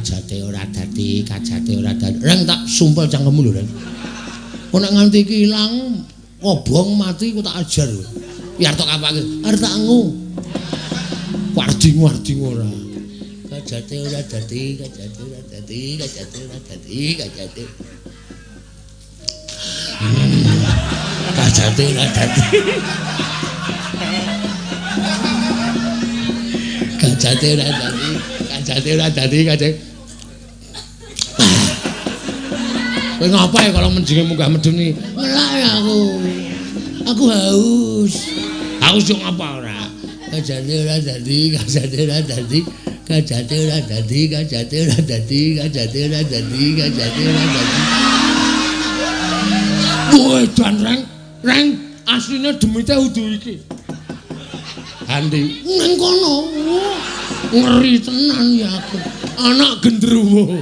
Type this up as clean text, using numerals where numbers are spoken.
Kajate ora dadi, kajate ora dadi. Reng tak sumpel cangkemmu lho, Reng. Kok nek nganti iki ilang, kobong mati ku tak ajar. Ya arep tok kapake, arep tak ngu. Wardingu ardingu ora. Kajate ora dadi, kajate ora dadi, kajate ora dadi, kajate. Kajate ora dadi. Kajate ora dadi, kajate ora dadi, kajate. Kowe ngapa ya kalau menjinge munggah medun iki? Ngelak ya aku. Aku haus. Haus yo ngapa ora? Kajate ora dadi, kajate ora dadi, kajate ora dadi, kajate ora dadi, kajate ora dadi, kajate ora dadi. Woi, dan reng, reng, asline demite udu iki. Andi, nang kono. Ngeri tenan ya aku. Anak gendruwo.